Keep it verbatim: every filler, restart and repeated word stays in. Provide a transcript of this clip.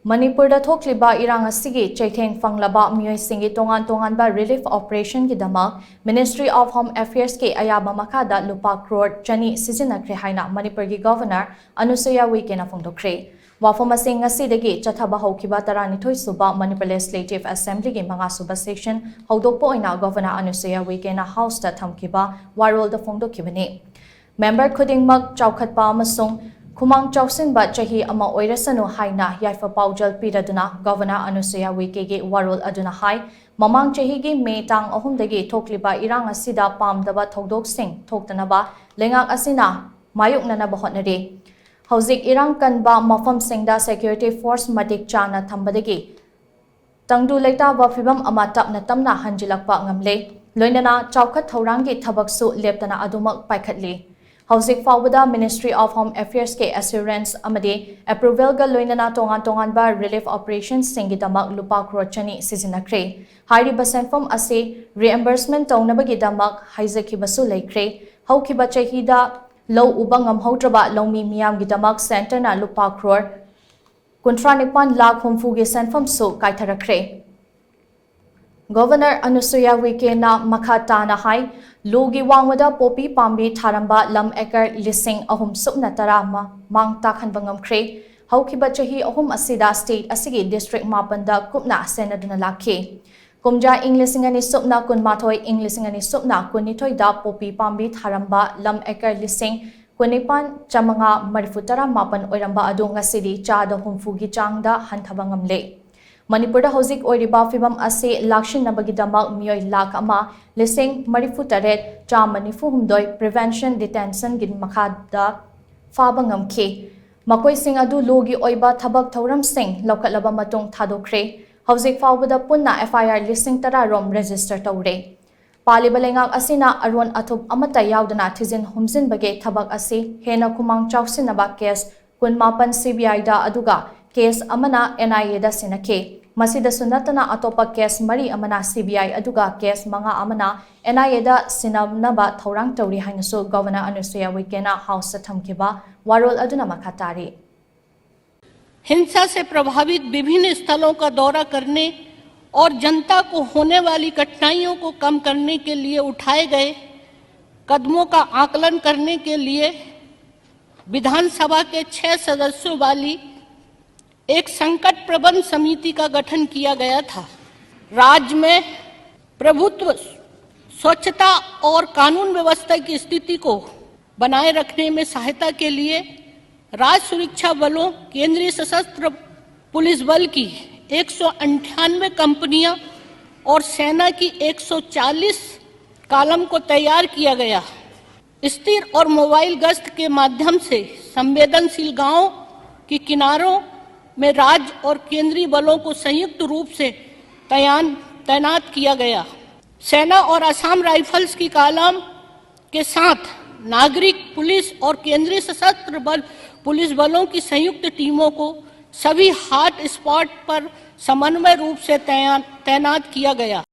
ꯃꯅꯤꯄꯨꯔꯗ ꯊꯣꯛꯂꯤꯕ ꯏꯔꯥꯡ ꯑꯁꯤꯒꯤ ꯆꯩꯊꯦꯡ ꯐꯪꯂꯕ ꯃꯤꯑꯣꯏꯁꯤꯡꯒꯤ ꯇꯣꯉꯥꯟ ꯇꯣꯉꯥꯟꯕ relief operationꯒꯤꯗꯃꯛ Ministry of Home Affairsꯀꯤ ꯑꯌꯥꯕ ꯃꯈꯥꯗ ꯂꯨꯄꯥ ꯀ꯭ꯔꯣꯔ ꯆꯅꯤ ꯁꯤꯖꯤꯟꯅꯈ꯭ꯔꯦ ꯍꯥꯏꯅ ꯃꯅꯤꯄꯨꯔꯒꯤ Governor ꯑꯅꯨꯁꯨꯌꯥ ꯎꯏꯀꯦꯅ ꯐꯣꯡꯗꯣꯛꯈ꯭ꯔꯦ꯫ ꯋꯥꯐꯝ ꯑꯁꯤ ꯉꯁꯤꯗꯒꯤ ꯆꯠꯊꯕ ꯍꯧꯈꯤꯕ ꯇꯔꯥꯅꯤꯊꯣꯏ ꯁꯨꯕ Manipur Legislative Assemblyꯒꯤ ꯃꯉꯥ ꯁꯨꯕ session ꯍꯧꯗꯣꯛꯄ ꯑꯣꯏꯅ Governor ꯑꯅꯨꯁꯨꯌꯥ ꯎꯏꯀꯦꯅ Houseꯇ ꯊꯝꯈꯤꯕ ꯋꯥꯔꯣꯜꯗ ꯐꯣꯡꯗꯣꯛꯈꯤꯕꯅꯤ꯫ Member ꯈꯨꯗꯤꯡꯃꯛ ꯆꯥꯎꯈꯠꯄ ꯑꯃꯁꯨꯡ ꯈꯨꯃꯥꯡ ꯆꯥꯎꯁꯤꯟꯕ ꯆꯍꯤ ꯑꯃ ꯑꯣꯏꯔꯁꯅꯨ ꯍꯥꯏꯅ ꯌꯥꯏꯐ ꯄꯥꯎꯖꯦꯜ ꯄꯤꯔꯗꯨꯅ Governor ꯑꯅꯨꯁꯨꯌꯥ ꯎꯏꯀꯦꯒꯤ ꯋꯥꯔꯣꯜ ꯑꯗꯨꯅ ꯍꯥꯏ, ꯃꯃꯥꯡ ꯆꯍꯤꯒꯤ ꯃꯦ ꯇꯥꯡ ꯑꯍꯨꯝꯗꯒꯤ ꯊꯣꯛꯂꯤꯕ ꯏꯔꯥꯡ ꯑꯁꯤꯗ ꯄꯥꯝꯗꯕ ꯊꯧꯗꯣꯛꯁꯤꯡ ꯊꯣꯛꯇꯅꯕ ꯂꯩꯉꯥꯛ ꯑꯁꯤꯅ ꯃꯥꯌꯣꯛꯅꯅꯕ ꯍꯣꯠꯅꯔꯤ꯫ ꯍꯧꯖꯤꯛ ꯏꯔꯥꯡ ꯀꯟꯕ ꯃꯐꯝꯁꯤꯡꯗ security force ꯃꯇꯤꯛ ꯆꯥꯅ ꯊꯝꯕꯗꯒꯤ ꯇꯪꯗꯨ ꯂꯩꯇꯥꯕ ꯐꯤꯚꯝ ꯑꯃ ꯇꯞꯅ ꯇꯞꯅ ꯍꯟꯖꯤꯜꯂꯛꯄ ꯉꯝꯂꯦ꯫ ꯂꯣꯏꯅꯅ ꯆꯥꯎꯈꯠ ꯊꯧꯔꯥꯡꯒꯤ ꯊꯕꯛꯁꯨ ꯂꯦꯞꯇꯅ ꯑꯗꯨꯃꯛ ꯄꯥꯏꯈꯠꯂꯤ꯫ ꯍꯧꯖꯤꯛ ꯐꯥꯎꯕꯗ Ministry of Home Affairsꯀꯤ assurance ꯑꯃꯗꯤ approvalꯒ ꯂꯣꯏꯅꯅ ꯇꯣꯉꯥꯟ ꯇꯣꯉꯥꯟꯕ relief operationꯁꯤꯡꯒꯤꯗꯃꯛ ꯂꯨꯄꯥ ꯀ꯭ꯔꯣꯔ ꯆꯅꯤ ꯁꯤꯖꯤꯟꯅꯈ꯭ꯔꯦ꯫ ꯍꯥꯏꯔꯤꯕ ꯁꯦꯟꯐꯝ ꯑꯁꯤ reimbursement ꯇꯧꯅꯕꯒꯤꯗꯃꯛ ꯍꯥꯏꯖꯈꯤꯕꯁꯨ ꯂꯩꯈ꯭ꯔꯦ꯫ ꯍꯧꯈꯤꯕ ꯆꯍꯤꯗ ꯂꯧ ꯎꯕ ꯉꯝꯍꯧꯗ꯭ꯔꯕ ꯂꯧꯃꯤ ꯃꯤꯌꯥꯝꯒꯤꯗꯃꯛ centreꯅ ꯂꯨꯄꯥ ꯀ꯭ꯔꯣꯔ ꯀꯨꯟꯊ꯭ꯔꯥ ꯅꯤꯄꯥꯟ ꯂꯥꯈ ꯍꯨꯝꯐꯨꯒꯤ ꯁꯦꯟꯐꯝꯁꯨ ꯀꯥꯏꯊꯔꯛꯈ꯭ꯔꯦ꯫ Governor ꯑꯅꯨꯁꯨꯌꯥ ꯎꯏꯀꯦꯅ ꯃꯈꯥ ꯇꯥꯅ ꯍꯥꯏ, ꯂꯣꯒꯤ ꯋꯥꯡꯃꯗ ꯄꯣꯄꯤ ꯄꯥꯝꯕꯤ ꯊꯥꯔꯝꯕ ꯂꯝ acre ꯂꯤꯁꯤꯡ ꯑꯍꯨꯝ ꯁꯨꯞꯅ ꯇꯔꯥ ꯑꯃ ꯃꯥꯡ ꯇꯥꯛꯍꯟꯕ ꯉꯝꯈ꯭ꯔꯦ꯫ ꯍꯧꯈꯤꯕ ꯆꯍꯤ ꯑꯍꯨꯝ ꯑꯁꯤꯗ state ꯑꯁꯤꯒꯤ district ꯃꯥꯄꯟꯗ ꯀꯨꯞꯅ ꯁꯦꯟꯅꯗꯨꯅ ꯂꯥꯛꯈꯤ꯫ ꯀꯨꯝꯖꯥ ꯏꯪ ꯂꯤꯁꯤꯡ ꯑꯅꯤ ꯁꯨꯞꯅ ꯀꯨꯟꯃꯥꯊꯣꯏ, ꯏꯪ ꯂꯤꯁꯤꯡ ꯑꯅꯤ ꯁꯨꯞꯅ ꯀꯨꯟꯅꯤꯊꯣꯏꯗ ꯄꯣꯄꯤ ꯄꯥꯝꯕꯤ ꯊꯥꯔꯝꯕ ꯂꯝ acre ꯂꯤꯁꯤꯡ ꯀꯨꯟꯅꯤꯄꯥꯟ ꯆꯥꯃꯉꯥ ꯃꯔꯤꯐꯨ ꯇꯔꯥ ꯃꯥꯄꯟ ꯑꯣꯏꯔꯝꯕ ꯑꯗꯨ ꯉꯁꯤꯗꯤ ꯆꯥꯗ ꯍꯨꯝꯐꯨꯒꯤ ꯆꯥꯡꯗ ꯍꯟꯊꯕ ꯉꯝꯂꯦ꯫ ꯃꯅꯤꯄꯨꯔꯗ ꯍꯧꯖꯤꯛ ꯑꯣꯏꯔꯤꯕ ꯐꯤꯚꯝ ꯑꯁꯤ ꯂꯥꯛꯁꯤꯟꯅꯕꯒꯤꯗꯃꯛ ꯃꯤꯑꯣꯏ ꯂꯥꯈ ꯑꯃ ꯂꯤꯁꯤꯡ ꯃꯔꯤꯐꯨ ꯇꯔꯦꯠ ꯆꯥꯝꯃ ꯅꯤꯐꯨ ꯍꯨꯝꯗꯣꯏ prevention detentionꯒꯤ ꯃꯈꯥꯗ ꯐꯥꯕ ꯉꯝꯈꯤ꯫ ꯃꯈꯣꯏꯁꯤꯡ ꯑꯗꯨ ꯂꯣꯒꯤ ꯑꯣꯏꯕ ꯊꯕꯛ ꯊꯧꯔꯝꯁꯤꯡ ꯂꯧꯈꯠꯂꯕ ꯃꯇꯨꯡ ꯊꯥꯗꯣꯛꯈ꯭ꯔꯦ꯫ ꯍꯧꯖꯤꯛ ꯐꯥꯎꯕꯗ ꯄꯨꯟꯅ F I R ꯂꯤꯁꯤꯡ ꯇꯔꯥ ꯔꯣꯝ register ꯇꯧꯔꯦ꯫ ꯄꯥꯜꯂꯤꯕ ꯂꯩꯉꯥꯛ ꯑꯁꯤꯅ ꯑꯔꯣꯟ ꯑꯊꯨꯞ ꯑꯃꯠꯇ ꯌꯥꯎꯗꯅ ꯊꯤꯖꯤꯟ ꯍꯨꯝꯖꯤꯟꯕꯒꯤ ꯊꯕꯛ ꯑꯁꯤ ꯍꯦꯟꯅ ꯈꯨꯃꯥꯡ ꯆꯥꯎꯁꯤꯟꯅꯕ case ꯀꯨꯟꯃꯥꯄꯟ C B I ꯗ ꯑꯗꯨꯒ case ꯑꯃꯅ N I A ꯗ ꯁꯤꯟꯅꯈꯤ꯫ ꯃꯁꯤꯗꯁꯨ ꯅꯠꯇꯅ ꯑꯇꯣꯞꯄ case ꯃꯔꯤ ꯑꯃꯅ C B I ꯑꯗꯨꯒ case ꯃꯉꯥ ꯑꯃꯅ N I A ꯗ ꯁꯤꯟꯅꯅꯕ ꯊꯧꯔꯥꯡ ꯇꯧꯔꯤ ꯍꯥꯏꯅꯁꯨ Governor ꯑꯅꯨꯁꯨꯌꯥ ꯎꯏꯀꯦꯅ Houseꯇ ꯊꯝꯈꯤꯕ ꯋꯥꯔꯣꯜ ꯑꯗꯨꯅ ꯃꯈꯥ ꯇꯥꯔꯤ꯫ हिंसा से प्रभावित विभिन्न स्थलों का दौरा करने और जनता को होने वाली कठिनाइयों को कम करने के लिए उठाए गए कदमों का आकलन करने के लिए विधानसभा के छह सदस्यों वाली एक संकट प्रबंध समिति का गठन किया गया था। राज्य में प्रभुत्व, स्वच्छता और कानून व्यवस्था की स्थिति को बनाए रखने में सहायता के लिए राज्य सुरक्षा बलों, केंद्रीय सशस्त्र पुलिस बल की एक सौ अंठानवे कंपनियां और सेना की एक सौ चालीस कालम को तैयार किया गया। स्थिर और मोबाइल गश्त के माध्यम से संवेदनशील गांवों के किनारों में राज्य और केंद्रीय बलों को संयुक्त रूप से तैयान तैनात किया गया। सेना और असम राइफल्स की कालम के साथ नागरिक पुलिस और केंद्रीय सशस्त्र बल पुलिस बलों की संयुक्त टीमों को सभी हॉट स्पॉट पर समन्वय रूप से तैयान तैनात किया गया।